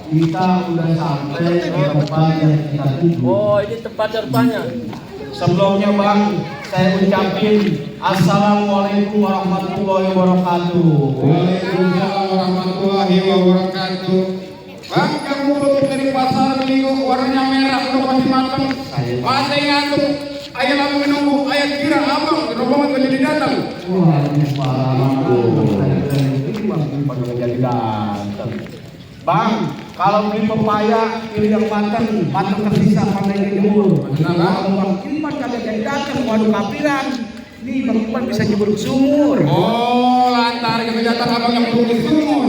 Kita udah sampai di tempat yang kita tuju. Oh, ini tempat rupanya. Sebelumnya Bang, saya ucapin Assalamualaikum warahmatullahi wabarakatuh. Waalaikumsalam warahmatullahi wabarakatuh. Bang, kamu tutup dari pasar minggu warnanya merah udah pasti matang. Masih ngantuk. Ayah lama menunggu. Ayah kira abang rombongan gak jadi datang. Wah, ini parah. Ini Bang jadi datang. Bang, kalau beli pepaya pilih yang matang tersisa pandai dijemur. Kalau Bang Iman kagak jadi datang, waduh kapiran. Nih Bang Iman bisa jemur ke sumur. Oh, lantar kejahatan abang yang belum di sumur.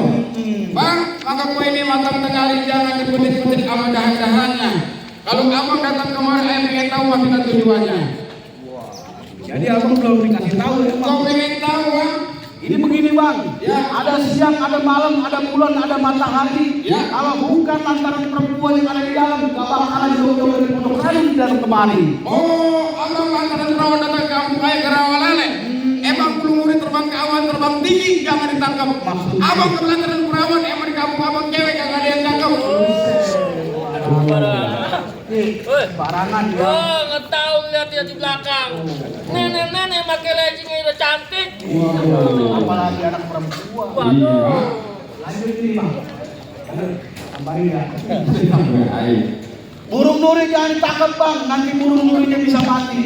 Bang, maka kue ini matang tengah jangan diputik-putik sama dahan-dahannya. Kalau abang datang kemarin, ayah pengen tahu kita tujuannya. Jadi abang belum dikasih tahu ya Bang. Kau pengen tahu Bang? Ini begini Bang, Ya. ada siang, ada malam, ada bulan, ada matahari. Ya. Kalau bukan lantaran perempuan yang ada di dalam, gak bakalan jauh-jauh dari pondok ranum di dalam kemari. Oh, abang lantaran perawan datang ke kampung ayah ke Rawalele. Emang belum murid terbang ke awan terbang tinggi jangan ditangkap. Maksudnya? Abang lantaran perawan emang di kampung abang cewek kagak ada yang tangkap. Woi, Barangan ya. oh, nggak tahu lihat dia di belakang. Nenek-nenek pakai legging udah cantik. Apalagi anak perempuan. Waduh. Lanjut nih Bang. Tambahin ya. Burung nuri jangan ditangkap Bang, nanti burung nurinya bisa mati.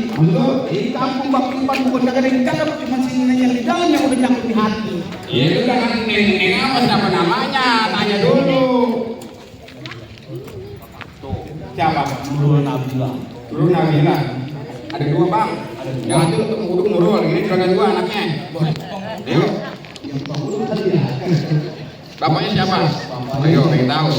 Di kampung Bang Iman bukan kagak ada yang ditangkap, cuma singa yang di dalam yang udah nyangkut di hati. Iya itu jangan neng apa siapa namanya, tanya dulu. Siapa? Nurul Nabila. Nurul Nabila. Ada dua Bang. Yang satu untuk menguduk Nurul, ini juragan gua anaknya. Ayo. Yang penghulu tadi ya. Bapaknya siapa? Ayo, pengen tahu.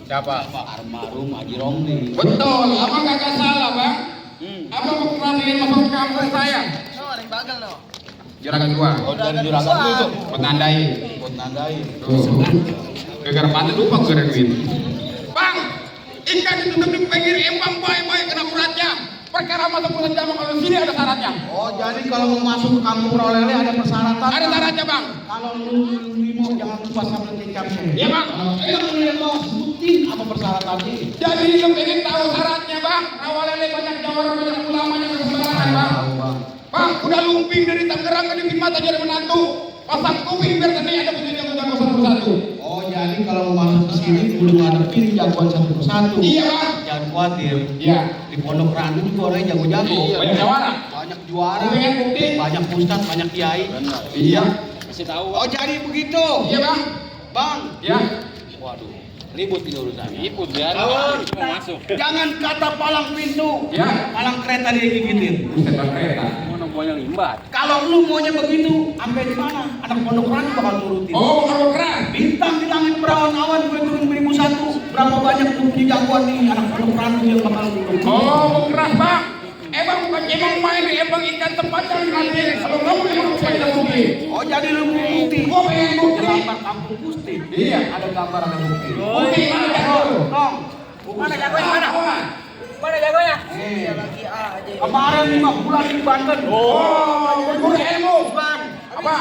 Siapa? Pak Almarhum Haji Romli. Betul, abang kagak salah Bang. Abang mau perhatiin masuk kampung saya. Juragan gua. Oh, dari juragan itu. Buat nandain. Buat nandain. Tuh. Gara-gara pantai lupa gue ada duit. Bang, ikan ditutup di pinggir empang baik-baik kena uratnya. Perkara masuk bulan jamaah kalau sini ada syaratnya. Oh, jadi kalau mau masuk ke kampung Rawalele ada persyaratan. Ada syaratnya Bang. Kalau lu limo jangan lupa sampai kecapnya. Iya Bang. Ayo lu mau sebutin apa persyaratannya. Jadi lu pengen tahu syaratnya Bang. Rawalele banyak jawara banyak ulamanya ke sembarangan Bang. Bang, udah lumping dari Tangerang ke di mata jadi menantu. Pasang kuping biar tadi ada punya jago-jago satu-satu. Oh, jadi kalau mau masuk ke sini udah ngadepin jagoan satu persatu. Iya Bang. Jangan khawatir. Iya. Di Pondok Ranum juga orangnya jago-jago. Banyak jawara. Banyak juara. Pengen bukti. Banyak ustadz, banyak kiai. Iya. Kasih tahu. Oh, jadi begitu. Iya Bang. Bang, Iya. Waduh. Ribut ini urusannya. Ribut Awas. biar cuma masuk. jangan kata palang pintu. Ya. Palang kereta dia gigitin. Buset Bang kereta. Mana banyak limbat. Kalau lu maunya begitu, sampai di mana? Anak Pondok Ranum bakal nurutin. Oh, kalau keren. Bintang di langit berawan-awan gue turun 1001. Berapa banyak punya jagoan nih anak Pondok Ranum yang bakal nurutin. Oh, keras Bang. Emang main di emang ikan tempatnya nanti. Kalau kamu emang sepeda bukti. Oh, jadi lu mau bukti? Gua pengen bukti. Gambar kampung Gusti. Iya. Ada gambar, ada bukti. Bukti mana jago? Tong. Mana jagonya mana? Mana jagonya? Kemarin 5 bulan di Banten. Oh, berburu ilmu. Bang. Apa?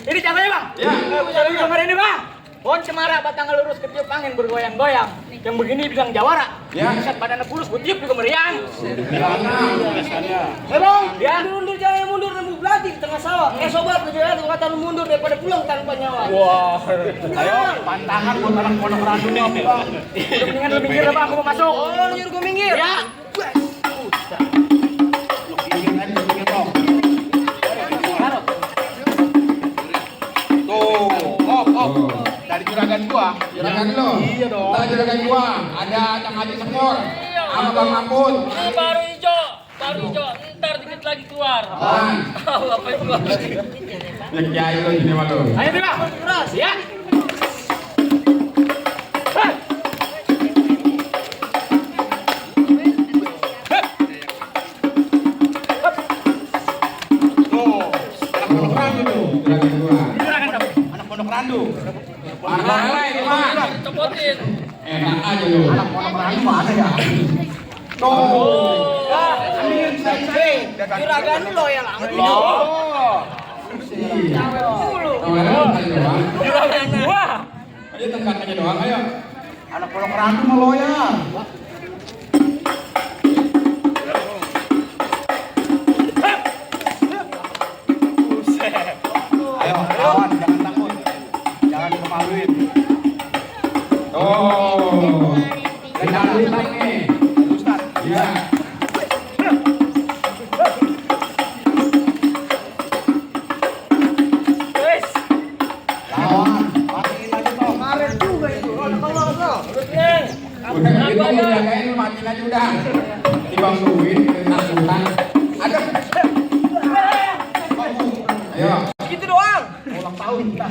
Ini jagonya bang? Ya. Jagonya kemarin ini bang? Pohon cemara batang lurus ketiup angin bergoyang-goyang. Yang begini bilang jawara. Ya. Set badannya kurus ketiup juga meriang. Memang, Ya. Mundur jangan mundur nemu belati di tengah sawah. Sobat kejualan kata lu mundur daripada pulang tanpa nyawa. wah, ayo pantangan buat anak pondok randu nih. Udah mendingan lu minggir apa aku mau masuk. Oh, lu nyuruh gue minggir. Ya. Tuh, dari juragan gua. Juragan lo. Iya dong. Ntar juragan gua ada Kang Haji Sekor. Sama Bang Mapun. Ini baru hijau. Baru hijau. Ntar dikit lagi keluar. Apaan? Tahu apa itu? Ya kiai lo ini mah lo. Ayo Bima, keras ya. Juragan gua. Anak pondok randu. Anak lele itu mah. Copotin. Enak aja lo. Anak pondok randu mana ya? Tuh. Juragan lu loyal amat. Oh. Tawaran aja doang. Juragan gua. Ayo tempat aja doang ayo. Anak pondok randu mah loyal. Ayo, kawan, jangan takut. Jangan kemaluin. Oh. Jangan lupa nih. Ustaz. Iya. Wes. Kawan, matiin aja toh. Karet juga itu. Udah gitu mau jagain matiin aja udah. Dibang duit kena sultan. Ada. Ayo. Gitu doang. Ulang tahun kita.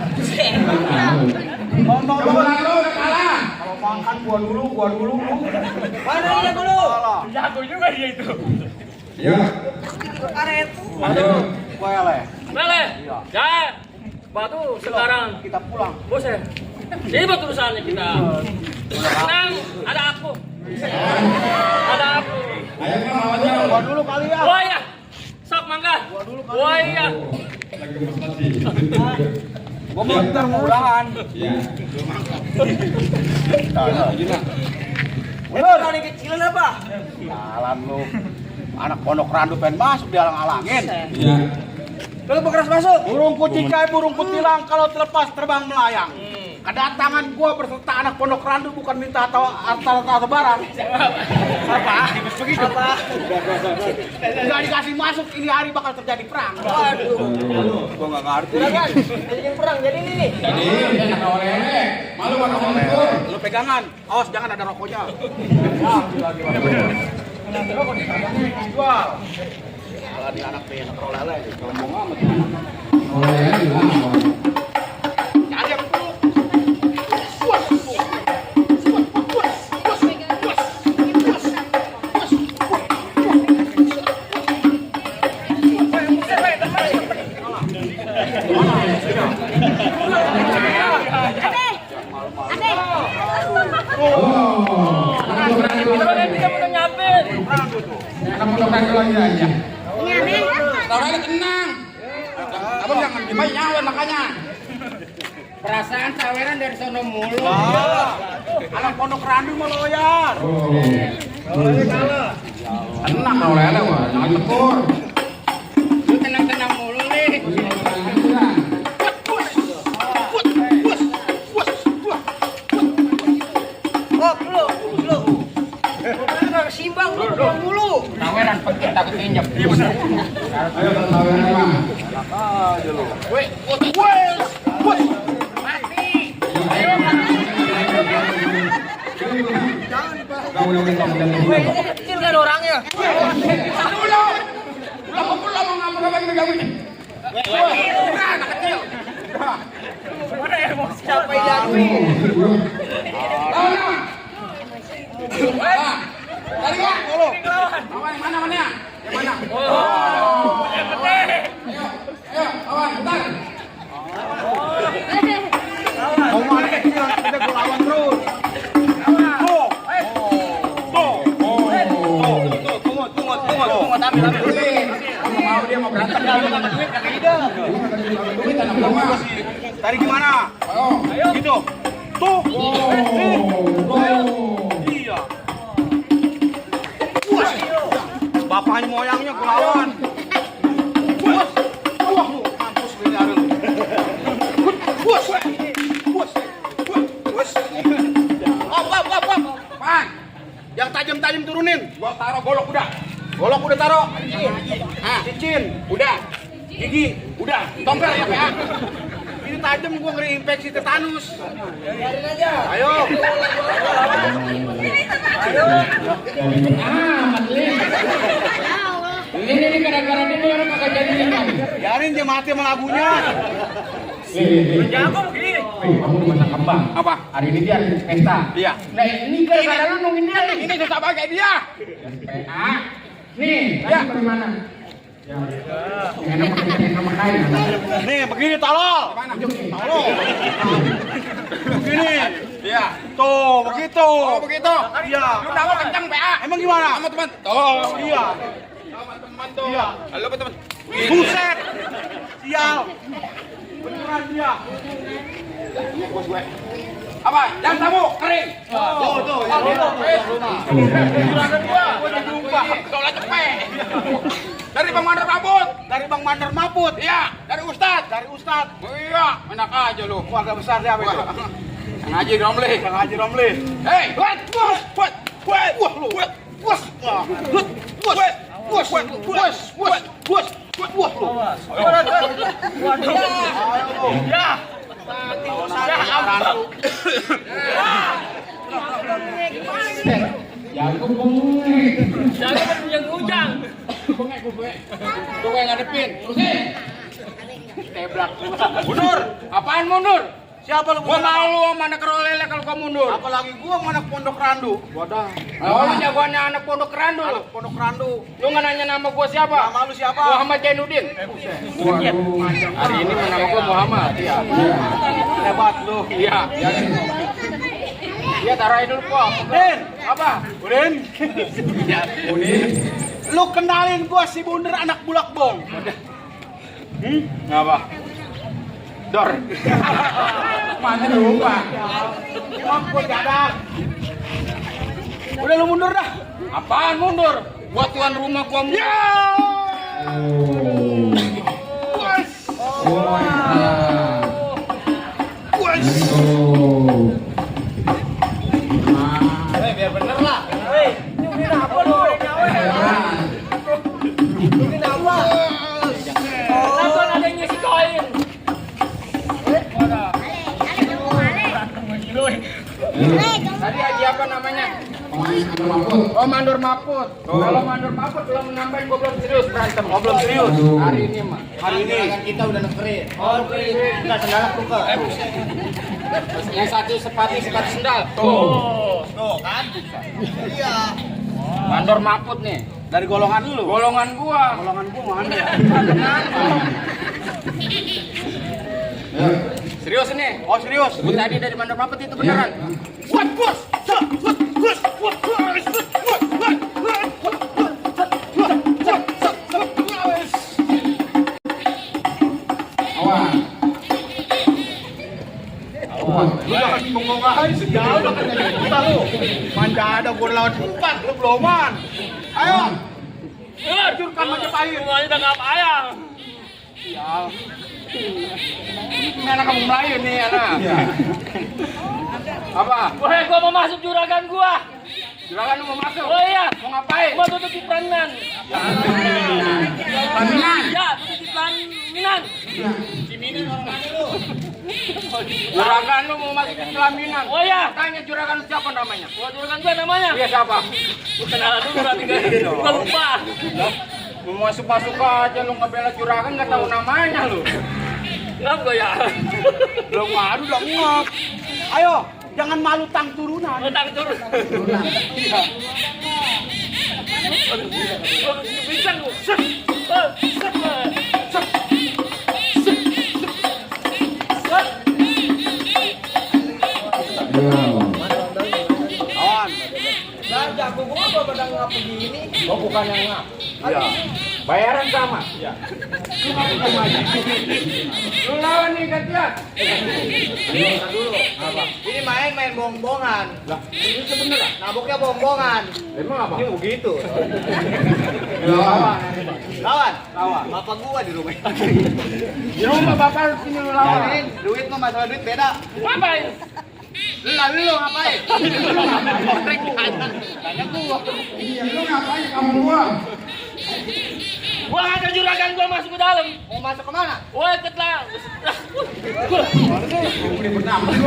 Kamu lalu udah kalah. Kalau makan gua dulu. Mana dia dulu? Jago juga dia itu. Ya. Karet. Aduh. Gua ya, Le. Mele. Jangan. Batu sekarang. Kita pulang. Bos ya. Ini betul urusannya kita. Tenang, ada aku. Ada aku. Ayo kan lawannya. Gua dulu kali ya. Wah ya. Sok mangga. Wah iya. Lagi prestasi. Gua mau ntar mau ulangan. Iya. Kali kecilan apa? Jalan lu. Anak pondok randu pengen masuk dialang-alangin. Iya. Kalau bekeras masuk. Burung kucikai, burung kutilang kalau terlepas terbang melayang. Kedatangan gua berserta anak pondok randu bukan minta atau barang. Apa? Begitu. Apa? Enggak dikasih masuk, ini hari bakal terjadi perang. Waduh. Gua enggak ngerti. Juragan, jadi perang jadi ini nih. Jadi enak oleh. Malu mana ngomong. Lu pegangan, awas jangan ada rokoknya. Jual. Kalau di anak pe, anak lele, ngomong amat. Oleh bilang. Jadi apa tuh? Oh. Kita udah nyampe. Enak fotokan lagi aja. Tawaran tenang. Abang jangan gimana nyawa makanya. Perasaan taweran dari sono mulu. Anak pondok randu mau loyal. Oh. Tenang oleh ada wah. Jangan tekur. Lu tenang-tenang mulu nih. Oh, lu. Udah simbang lu pulang mulu. Taweran pengen takut injek. Ayo tawaran mah. Woi, Mati. Kau udah Weh, ini kecil kan orangnya. dulu. Lama pula mau ngapa lagi megang ini. Anak kecil. Mana emosi siapa yang diakui? Lawan. Tadi kan? Lawan yang mana mana? Yang mana? Oh, yang gede. Ayo, lawan, bentar. mau mana kecil kita gua lawan terus. Tunggu, ambil. Mau dia mau berantem. Duit tanam gua. Tadi gimana? Ayo. Gitu. Yang tajam-tajam turunin. Gua taruh golok udah. Golok udah taruh. Hah? Cincin. Udah. Gigi. Udah. Tongkar ya, PA. Ini tajam gua ngeri infeksi tetanus. Biarin aja. Ayo. Ini gara-gara dia orang kagak jadi nyanyi. Biarin dia mati sama lagunya. Jago begini. Kamu masak kembang. Apa? Hari ini dia pesta. Iya. Nah, ini gara-gara lu nungguin dia nih. Ini susah banget dia. PA. Nih, ya dari mana? Ya. Enak pakai sama kain. Nih, begini tolol. Tolol. Begini. Iya. Tuh, begitu. Oh, begitu. Iya. Lu nangol kencang, PA. Emang gimana? Sama teman. Oh, Iya. sama teman tuh. Iya. Halo, teman. Buset. Sial. Beneran dia. Bos gue. Apa? Jam tamu kering. Tuh, ya, rumah. Juragan gua udah jumpa. Soalnya cepet. Dari Bang Mandar Maput. Dari Bang Mandar Maput. Iya, dari Ustad. Dari Ustad. Oh, iya, enak aja lu. Keluarga besar dia apa itu? Yang Haji Romli. Yang Haji Romli. Hei, buat. Wah, lu. Wah, Ya. Jago bengek. Jago berujang-ujang. Bengek gue. Gue yang ngadepin. Terusin. Teblak. mundur. Apaan mundur? Siapa lu? Gua malu sama anak lele kalau kamu mundur. Apalagi gua sama anak Pondok Randu. Wadah. Oh, lu jagoannya anak Pondok Randu. Anak Pondok Randu. Lu nggak nanya nama gua siapa? Nama lu siapa? Muhammad Jainuddin. Waduh. Hari ini nama gua Muhammad. Iya. Hebat lu. Iya. Iya, taruhin dulu kok. Udin. Apa? Udin. Udin. Lu kenalin gua si Bunder anak Bulak Bong. Apa? Dor. Mana lupa? Emang gua jadak. Udah lu mundur dah. Apaan mundur? Gua tuan rumah gua mundur. Ya. Biar bener lah. Ini apa lu? Ini apa? Kenapa adanya si koin? Tadi Haji apa namanya? Oh, Mandor Maput. Kalau Mandor Maput belum nambahin, gua belum serius berantem. Oh, belum serius. Hari ini mah. Hari ini kita udah nekerin. Oh, enggak sendalak lu ke. Yang satu sepatu sendal. tuh kan. Iya. Mandor Maput nih. Dari golongan lu. Golongan gua. Golongan gua mana ya? Serius nih. Oh, serius. Gua tadi dari Mandor Maput itu beneran. What bos? Sejauh udah kan jadi kita lu. Manja ada gua lawan 4 lu beloman. Ayo. Hancurkan Majapahit. Semuanya udah nggak payah. Sial. Ini anak kamu Melayu nih anak. Apa? Woi, gua mau masuk juragan gua. Juragan lu mau masuk? Oh iya. Mau ngapain? Gua tutup di pelaminan. Pelaminan? Ya, tutup di pelaminan. Juragan lu mau masuk ke pelaminan? Oh iya. Tanya juragan lu siapa namanya? Gua juragan gua namanya. Iya siapa? Gua kenalan dulu berarti gua lupa. Mau masuk aja lu ngebela juragan nggak tahu namanya lu. Kenapa gua ya? Belum ngadu udah ngok. Ayo, jangan malu tang turunan. Utang turun. Bisa lu. Kawan. Nah, jago gua apa pada ngap begini? Oh bukan yang ngap. Iya. Bayaran sama. Iya. Lu lawan nih gantian. Ini main bohong-bohongan. Lah, ini sebenarnya. Naboknya bohong-bohongan. Emang apa? Ini begitu. Lawan. Lawan. Bapak gua di rumah. Di rumah bapak lu sini lu lawan. Jangan, duit mah masalah duit beda. Ngapain? Lu ngapain? Tanya Iya, lu ngapain kamu gua? Gua ada juragan gua masuk ke dalam. Mau masuk kemana? Wah, ikut lah. Beli bernama lu.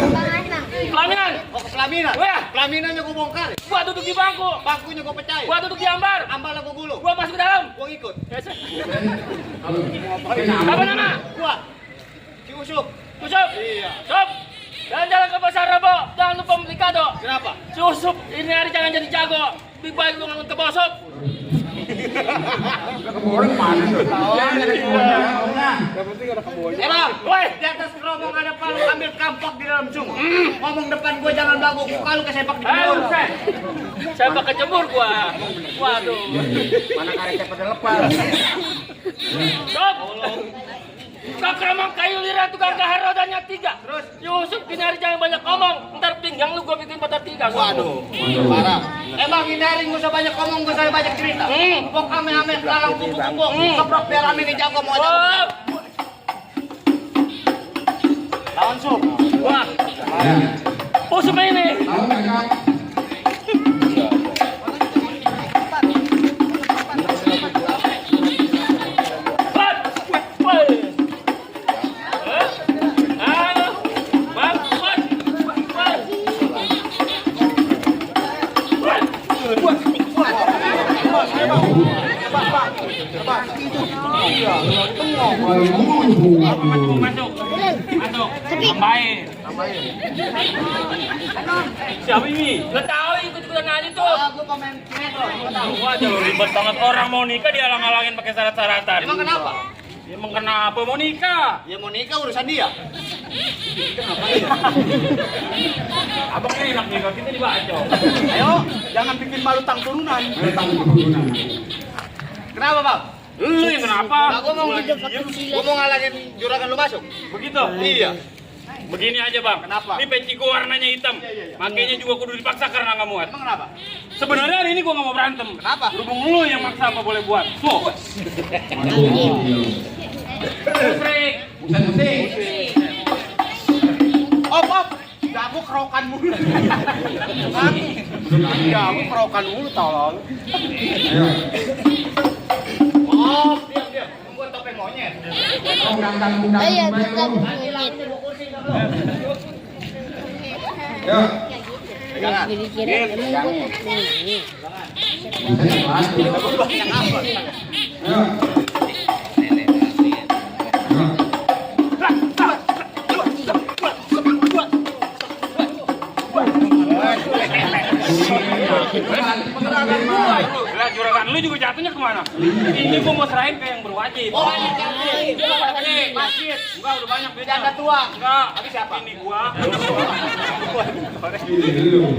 Pelaminan. Oh, ke pelaminan. Wah. Pelaminannya gua bongkar. Gua duduk di bangku. Bangkunya gua pecah. Gua duduk di ambar. Ambalnya gua gulung. Gua masuk ke dalam. Gua ikut. Apa nama? Gua. Si Usuk. Usup. Iya. Sup. Jalan-jalan ke pasar Rebo. Jangan lupa beli kado. Kenapa? Si Usup ini hari jangan jadi jago. Lebih baik lu ngangun ke bosop. Keboreng mana tuh? Ya, ada keboreng. Bang, Woi. di atas keromong ada palu, ambil kampak di dalam sumur. Ngomong depan gua jangan belagu, kalau kesepak di mulut. Saya bakal jemur gua. Waduh. Mana karetnya pada lepas. Sup. Kekromong kayu lira tukang kahar rodanya 3. Terus? Yusuf kini hari jangan banyak ngomong. Ntar pinggang lu gua bikin patah 3. Waduh, parah. Emang hindari gak usah banyak ngomong, gak usah banyak cerita. Pok ame-ame, lalang kubu-kubu, keprok biar ame nih jago mau jago. Sup. Lawan Sup. Wah. Usup ini. Tahu nggak kak? Wah. Woi. Halo. Bang. Masuk. Tambahin. Siapa ini? Gak tahu ikut-ikutan aja tuh. Aku pemain sinetron, gua tahu. Wah, jauh ribet banget orang mau nikah dia halang-halangin pakai syarat-syaratan. Emang kenapa? Emang kenapa mau nikah? Ya mau nikah urusan dia. Abang ini enak nikah kita dibacok. Ayo, jangan bikin malu tang turunan. Kenapa, Bang? Lu yang kenapa? Nah, gua mau ngalangin juragan lu masuk. Begitu? Iya. Begini aja bang. Kenapa? Ini peci gua warnanya hitam. Makanya juga kudu dipaksa karena nggak muat. Emang kenapa? Sebenarnya hari ini gua nggak mau berantem. Kenapa? Berhubung lu yang maksa apa boleh buat. Tuh. Musrik. Op. Jago kerokan mulu. Jago kerokan mulu tolong. Op, diam. Membuat topeng monyet. Iya, tetap monyet. Ya. Jangan. Kira-kira emang gue takut monyet. Yang apa? Ya. Lah juragan lu juga jatuhnya kemana? Ini gua mau serahin ke yang berwajib. Oh, ini kasih. Dia udah gede, masjid. Enggak, udah banyak beda. Janda tua. Enggak. Tapi siapa? Ini gua. Ini lu.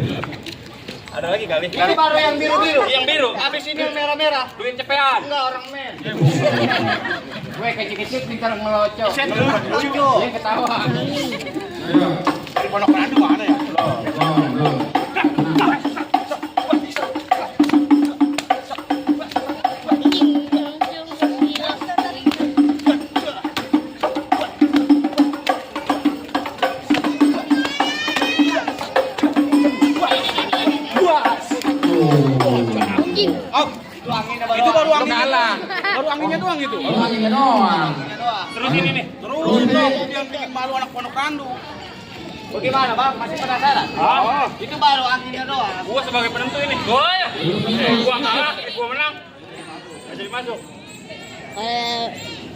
Ada lagi kali. Ini baru yang biru-biru. Yang biru. Habis ini yang merah-merah. Duit cepean. Enggak orang men. Gue kecil-kecil tinggal ngelocok. Lucu. Dia ketawa. Ya. Di Pondok Randu mana ya? Belum. Itu baru anginnya. Baru anginnya doang itu. Kalau anginnya doang. Terus ini nih. Terus dong, yang bikin malu anak Pondok Randu. Bagaimana bang? Masih penasaran? Ah. Itu baru anginnya doang. Gua sebagai penentu ini. Gua ya. Gua kalah, gua menang. Nggak jadi masuk.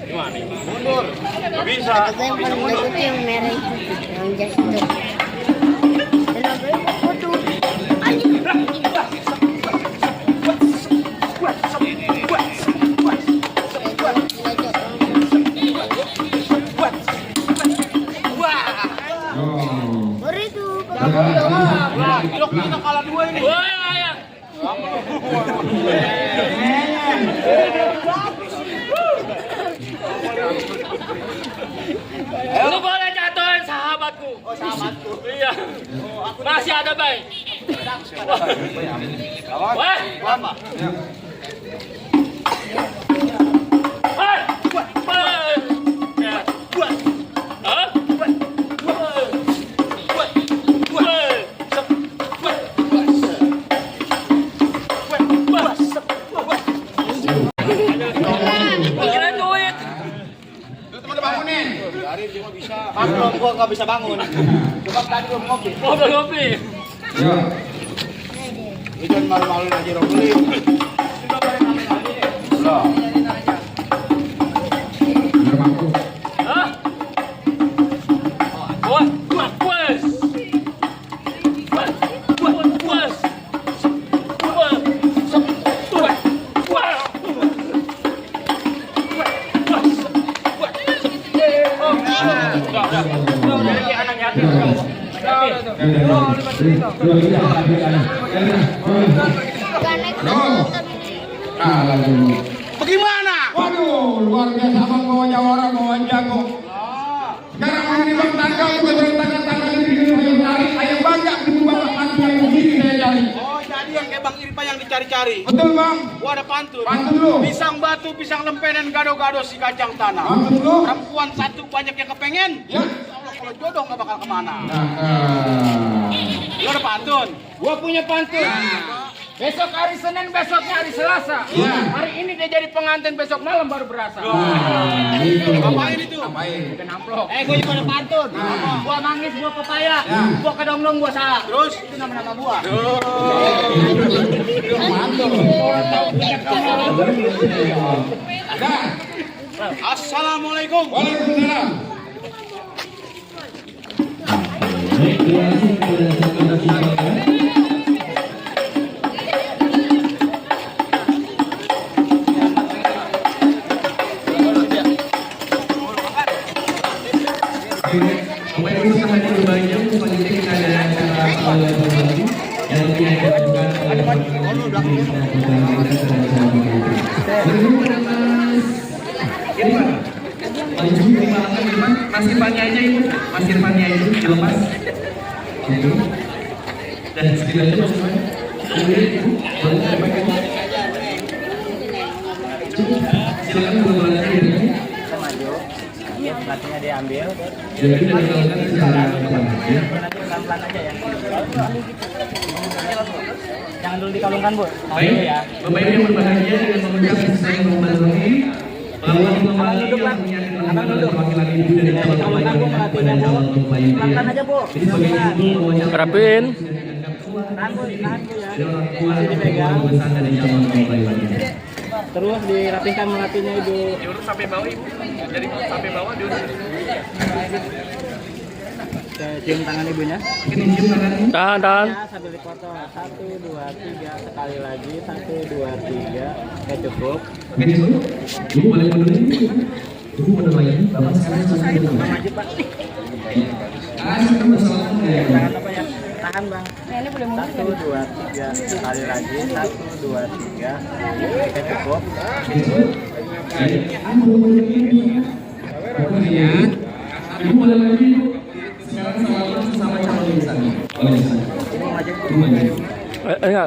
Gimana ini? Mundur. Gak bisa. Aku yang paling bagus tuh yang merah itu, yang jas itu. Dan aku yang foto. Anjing. Oh. Baru itu. Wah, blok kita kalah 2 ini. Wah, ya. Lu boleh jatuhin sahabatku. Oh, sahabatku. Iya. Masih ada baik. Wah. Apa? Hei. Hei. Ya. Hah? Hei. nggak bisa bangun. Sebab tadi belum kopi. Oh, belum kopi. Ya. Itu malu-malu aja rok beli. Sudah boleh kami lagi. Belum. Bener mampu. Hah? Puas. Gak naik Kalah dulu. Bagaimana? Waduh, luar biasa abang bawanya orang bawa jago. Sekarang ini bang tanggal bukan tanggal ini ayam bangga di bawah hantu yang begini saya cari. Oh, jadi yang kayak Bang Irfan yang dicari-cari. Betul bang. Wah, ada pantun. Pantun dulu. Pisang batu, pisang lempenan, gado-gado si kacang tanah. Pantun dulu. Perempuan satu banyak yang kepengen. Ya. Insya Allah kalau jodoh nggak bakal kemana. Nah, Lu ada pantun? Gua punya pantun. Besok hari Senin, besoknya hari Selasa. Ya. Hari ini dia jadi pengantin, besok malam baru berasa. itu. Ngapain itu? Ngapain? Bikin amplop. Gue juga ada pantun. Buah manggis, buah pepaya, buah kedong-dong, buah salak. Terus? Itu nama-nama buah. Dah. Assalamualaikum. Waalaikumsalam. Mas Irfannya aja ibu, Mas Irfannya itu dilepas. Itu. Dan sekitar itu semuanya. Silakan berbulan diri. Platnya dia ambil. Jadi dilakukan secara pelan ya. Pelan-pelan aja ya. Jangan dulu dikalungkan, Bu. Baik, Bapak Ibu yang berbahagia dengan mengucapkan saya Muhammad Rohi bahwa kembali yang menyatakan perwakilan ibu dari calon pemain pada calon pemain Pelan aja, Bu. Jadi sebagai ibu mewajibkan Rapin. Tahan, Bu. Tahan, Bu ya. dan orang tua yang besar dari calon pemain. Terus dirapihkan melatinya, Ibu. Diurus sampai bawah ibu. Dari sampai bawah diurus. Cium tangan ibunya. Ini cium tangannya. Tahan. Ya, sambil dipotong. 1, 2, 3. Sekali lagi. 1, 2, 3. Oke, cukup. Oke dulu. Ibu boleh mundur ini. Ibu mundur lagi. Bapak sekarang sudah mundur. Maju, Pak. Sekarang bersama ya. Tahan apa ya? Tahan, Bang. 1, 2, 3. Sekali lagi. 1, 2, 3. Oke, cukup. Ibu boleh lagi. Oke ya. Ibu boleh lagi. Sekarang sama calon desa. Oh desa. Ibu maju. Ibu maju. Enggak.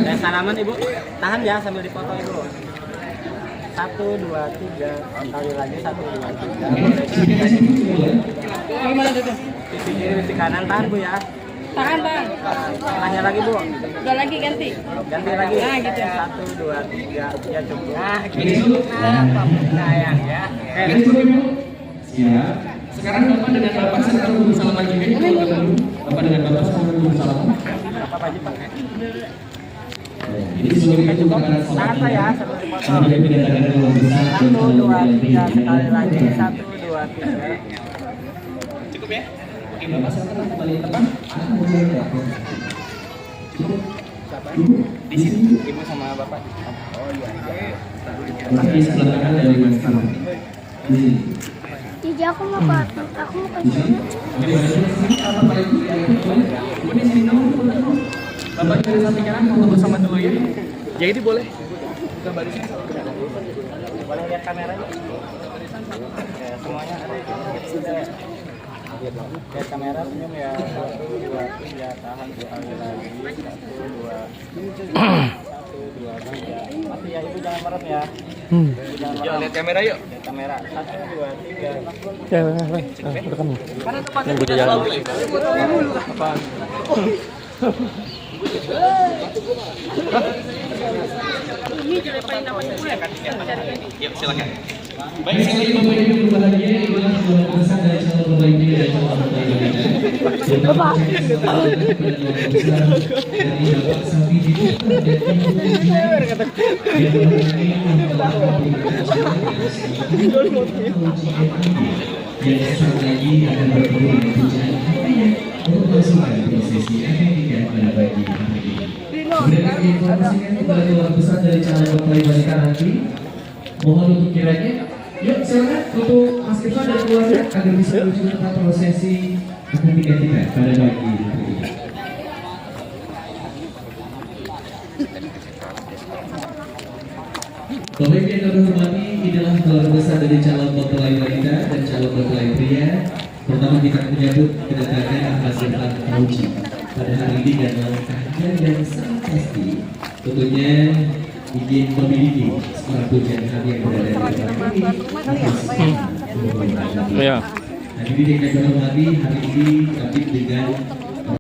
Dan salaman, Ibu. Tahan ya sambil dipotong, Ibu. 1, 2, 3. Sekali lagi. 1, 2, 3. Gimana itu? Sisi kiri, sisi kanan. Tahan, Bu ya. Tahan, Bang. Tengahnya lagi, Bu. Udah lagi ganti. Ganti lagi. Nah, gitu. 1, 2, 3. Ya cukup. Nah, Ini dulu. sayang ya. Ini dulu ibu. Ya. Sekarang Bapak dengan Bapak sedang bersama lagi. Bapak dengan Bapak sedang bersama. Apa baju, Pak? Ini sebagai itu karena Tahan, Pak ya sambil dipotong. Ada pidatokan yang besar. 1, 2, 3. Sekali lagi. 1, 2, 3. Cukup ya? Oke, Bapak silakan kembali ke depan. Cukup. Di sini. Ibu sama Bapak. Oh iya. Lagi sebelah kanan dari Mas Tama. Di sini. Jadi aku mau ke Di sini. Oke, Bapak sini. Apa lagi? Ibu di sini dulu. Bapak dari samping kanan foto bersama dulu ya. Jadi boleh. Boleh lihat kameranya? Ya, semuanya ada. Lihat kamera, senyum ya. 1, 2, 3. Tahan sekali lagi. 1, 2. 1, 2, 3. Masih ya, Ibu jangan merem ya. Ibu jangan merem. Lihat kamera yuk. Lihat kamera. 1, 2, 3. Ya, rekam. Nunggu di jalan. Ini jadi paling namanya gue kan? Yuk, silakan. Baik sekali Bapak Ibu yang berbahagia, inilah keluarga besar dari calon pemain pria dan calon pemain wanita. Terutama saya selalu kepada keluarga besar dari Bapak Safi Diputer dan Ibu Puji yang mengenai yang sesaat lagi akan bertemu dengan pujian hatinya untuk melangsungkan prosesi akikah pada pagi hari ini. Kemudian kami informasikan kepada keluarga besar dari calon mempelai wanita nanti, mohon untuk kiranya, yuk silakan untuk Mas Irfan dan keluarga agar bisa menuju ke tempat prosesi akikah kita pada pagi hari ini. Bapak Ibu yang kami hormati, inilah keluarga besar dari calon mempelai wanita dan calon mempelai pria. Pertama kita menyambut kedatangan Mas Irfan Fauzi pada hari ini dan langkahnya yang sangat pasti tentunya ingin memiliki seorang pujian hati yang berada di dalam ini. Iya. Hadirin yang kami hormati, hari ini kami dengan